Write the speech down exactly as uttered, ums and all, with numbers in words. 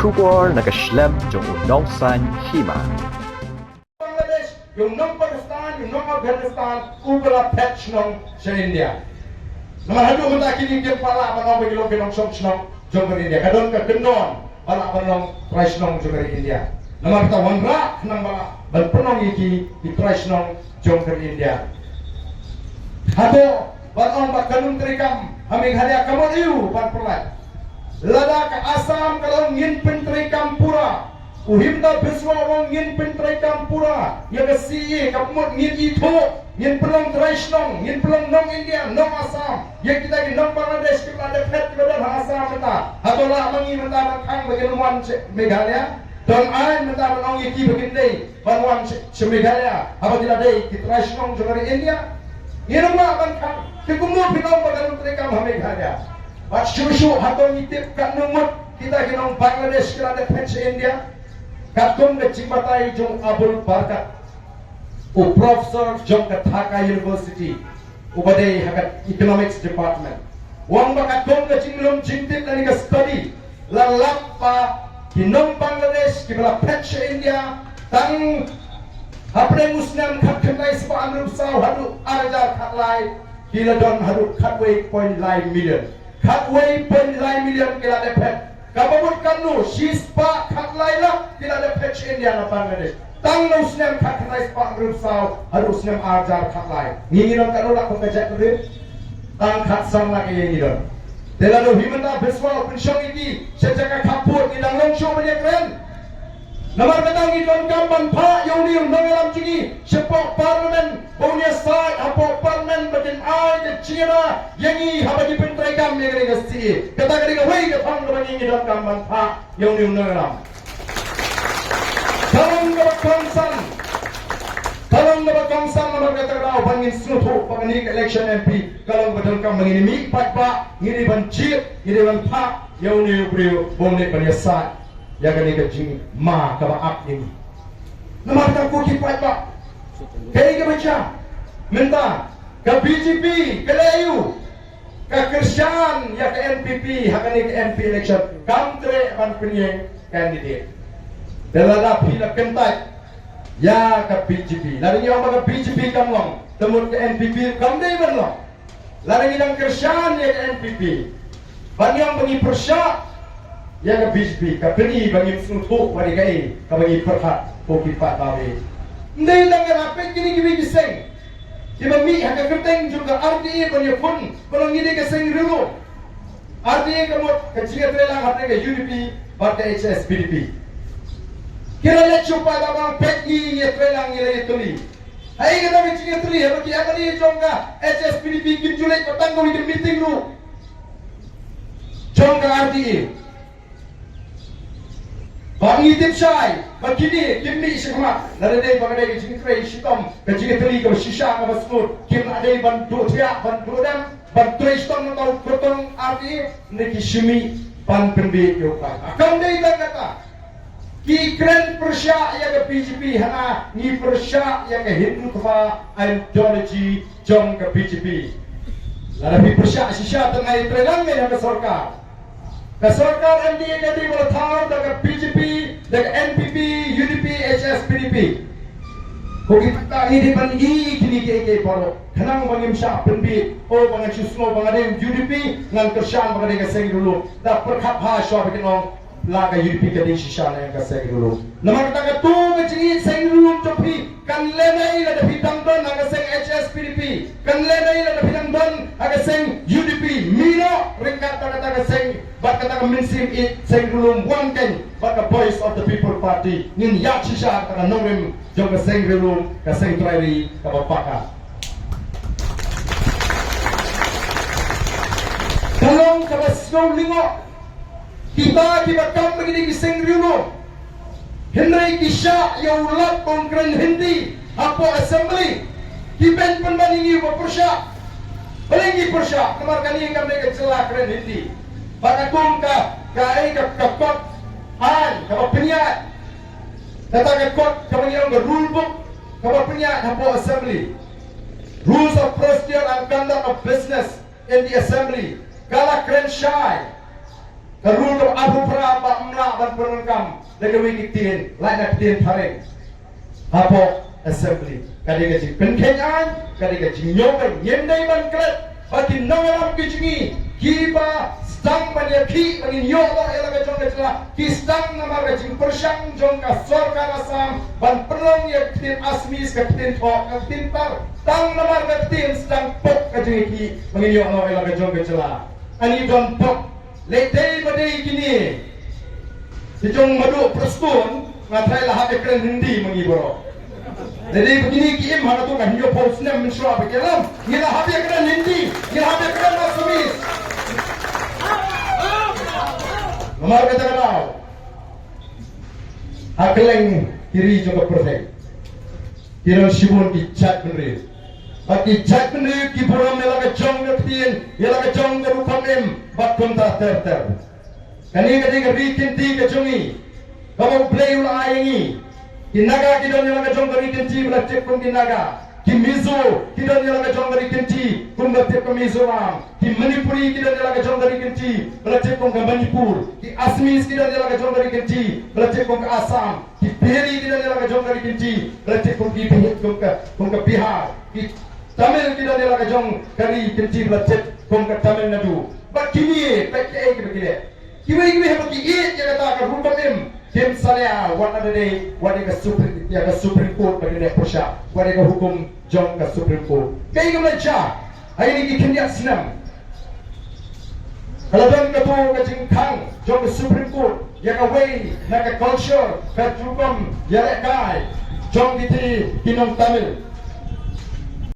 Khubor na ka shlem jong u nongsaiñ hima. Bangladesh, ïa u nong Pakistan, ïa u nong Afghanistan, uba la phet shnong sha India. Namar haduh mynta kine kim pat lah ban ong ba ki long ki nongshong shnong jong ka ri India. Ka don ka kyndon ba lah ban long trai shnong jong ka ri India. Namar kata wanrah khnang ba lah ban pynlong ïa ki ki trai shnong jong ka ri India. Hato ban ong ba ka nongtrei kam ha Meghalaya ka mut aïu ban pynlait? Lada ka Assam ka la ong ngin pyntrei kam pura, u Himanta Biswa u ong ngin pyntrei kam pura ïa ka C A A, ka mut ngin ithuh, ngin pynlong trai shnong, ngin pynlong nong India, nong Assam ïa kita ki nong Bangladesh kiba la dep phet kiba don ha Assam mynta. Hato lah ma ngi mynta ban khang ba kin wan sha Meghalaya? Don aiñ mynta ban ong ïa ki ba kin dei ban wan sha, sha Meghalaya haba ki la dei ki trai shnong jong ka ri India? Ngin ym lah ban khang. Te kumno phi ong ba ka nongtrei kam ha Meghalaya? Bad shuh shuh hato ngi tip katno ngut kita ki nong Bangladesh ki la dep phet sha India? Katkum ka jingbatai jong Abul Barkat, u professor jong ka Dhaka University, uba dei ha ka Economics Department, u ong ba katkum ka jinglum jingtip lane ka study, la lap ba ki nong Bangladesh kiba la phet sha India tang hapdeng u snem khatkhyndai spah hynriewphew saw haduh ar hajar khatlai, ki la don haduh khatwei point lai million. Khatwei point lai million ki la dep phet. Kaba mut katno, shispah khatlai lak ki la dep phet sha India na Bangladesh tang na u snem khatkhyndai spah hynriewphew saw haduh u snem ar hajar khatlai. Ngi ngi don katno lak kum ka jaitbynriew? Tang khatsan lak ïa ngi don. Te lada u Himanta Biswa u pynshong ïa ki sha jaka khappud, ngi dang long shuh ban ïakren. Namar kata ngi donkam ban phah ïa une u nongïalam jong ngi shapoh Parliament, ba un ïasaid hapoh Parliament ba kin ai ka jingïada ïa ngi haba ngi pyntrei kam ïa kane ka C A A. Kata ka dei kawei ka thong kaba ngi, ngi donkam ban phah ïa une u nongïalam. Ka long kaba kongsan, ka long kaba kongsan namar kata ka daw ba ngin sngewthuh ba kane ka election M P ka long ba donkam ba ngin ïa mih paidbah, ngi dei ban jied, ngi dei ban phah ïa une u briew ba un leit ban ïasaid ïa kane ka jingma kaba ap ïa ngi. Namar kata ko ki paidbah, kaei kaba jia mynta? Ka B J P ka leh aïu? Ka kyrshan ïa ka N P P ha kane ka M P election, kam treh ban pynïeng candidate. Te lada phi la kyntait ïa ka B J P, lada ngi ong ba ka B J P kam long, te mut ka N P P kam dei ban long. Lada ngi dang kyrshan ïa ka N P P, ba ngi ong ba ngi pyrshah ïa ka B J P, ka pyni ba ngim sngewthuh ba dei kaei kaba ngi pyrkhat, ko ki paidbah. Ym dei tang ïa la peit kine kiwei ki seng kiba mih ha ka kyrteng jong ka R T A ban ïakhun ba long ngi dei ka seng riewlum. R T A ka mut ka jingïatreilang hapdeng ka U D P bad ka H S P D P. Ki la leit shuh paidbah ba peit ngi ïatreilang, ngi la ïatylli. Haei kata ka jingïatylli haba ki M L A jong ka H S P D P kim ju leit ba tang kawei ka meeting ruh jong ka R T A? Ba ngi tip shai ba kine kim mih shakhmat, lada dei ba ka dei ka jingtrei shitom, ka jingtrei kaba shisha kaba sngewthuh, kim lah dei ban duh thiah, ban duh dem, ban trei shitom na ka kyrtong R T A, ne ki shu mih ban pynbieit ïa u paidbah. Kam dei tang kata. Ki kren pyrshah ïa ka B J P, hana ngi pyrshah ïa ka Hindutva ideology jong ka B J P. Lada phi pyrshah shisha, te nga ïatreilang ïa ka sorkar. Ka sorkar M D A ka dei ba la thaw da ka B J P, da ka N P P, U D P, H S P D P. Ko ki paidbah, ngi dei ban ïohi kine kiei kiei baroh khnang ba ngim shah pynbieit. O, ba ngan shu sngew ba nga dei U D P, ngan kyrshan ba nga dei ka seng riewlum. Da pyrkhat bha shuwa ba kin ong la ka U D P ka dei shisha ne em ka seng riewlum. Namar kata, kato ka jingïeit seng riewlum jong phi kan lehnoh lada phi dang don ha ka seng H S P D P, kan lehnoh lada phi dang don ha ka seng U D P. Mih noh ryngkat kata ka seng bad kata ka mynsiem ïeit seng riewlum, wan keiñ bad ka Voice of the People Party. Ngin ïaid shisha kata ka nongrim jong ka seng riewlum, ka seng trai ri kaba paka. Ka long kaba sngew lyngngoh. Kita kiba kam ba ki dei ki seng riewlum, hynrei ki shah ïa u lad ba un kren Hindi hapoh Assembly. Ki beiñ pynban ïa ngi ba pyrshah. Balei ngi pyrshah? Namar kane kam dei ka jylla kren Hindi. Bad katkum ka, kaei ka, ka kot aiñ kaba pynïaid, kata ka kot kaba ngi ong ka rule book kaba pynïaid hapoh Assembly, Rules of Procedure and Conduct of Business in the Assembly, ka la kren shai. Ka rule kaba arphew phra ba ym lah pyrkhat da kawei ki ktien, lait na ktien phareng hapoh assembly. Ka dei ka jingpynkheiñ aiñ, ka dei ka jingñiewbeiñ. Ngim dei ban klet ba ki nongïalam ki jong ngi kiba sdang ban ïakhih ba ngin ïoh noh ïa la ka jong ka jylla, ki sdang namar ka jingpyrshang jong ka sorkar Assam ban pynlong ïa ka ktien Assamese ka ktien thoh, ka ktien tar. Tang namar ka ktien sdang pok ka jingïakhih ba ngin ïoh noh ïa la ka jong ka jylla. Ani don pok. Lehse ba dei kine ki jong Madu Prestone, nga tharai la hap ïakren Hindi ma ngi baroh. Lehse ba kine ki im ha katu ka hynñiewphew snem mynshuwa ba ki lam, ngi la hap ïakren Hindi, ngi la hap ïakren Assamese. Namar kata ka daw, ha kylleng ki ri jong ka pyrthei, ki don shibun ki jaitbynriew. Bad ki jaitbynriew ki burom ïa la ka jong ka ktien, ïa la ka jong ka rukom im, bad kumta ter ter. Kane ka dei ka ri kynti ka jong ngi, kaba U Blei u la ai ïa ngi. Ki Naga ki don ïa la ka jong ka ri kynti ba la tip kum ki Naga. Ki Mizo ki don ïa la ka jong ka ri kynti kum ba la tip ka Mizoram. Ki Manipuri ki don ïa la ka jong ka ri kynti ba la tip kum ka Manipur. Ki Assamese ki don ïa la ka jong ka ri kynti ba la tip kum ka Assam. Ki Bihari ki don ïa la ka jong ka ri kynti ba la tip kum ki Bih-, kum ka, kum ka Bihar. Ki Tamil ki don ïa la ka jong ka ri kynti ba la tip kum ka Tamil Nadu. Bad kine, bad kiei kiba ki leh. Kiwei kiwei haba ki ïeit ïa kata ka rukom im, kim salia wat la da dei, wat ïa ka Supreme, ïa ka Supreme Court ba kin ïa pyrshah, wat ïa ka hukum jong ka Supreme Court. Kaei kaba la jia ha kine ki khyndiat snem? Ka la don katu ka jingkhang jong ka Supreme Court ïa kawei na ka culture, ka rukom ïalehkai jong kiti ki nong Tamil.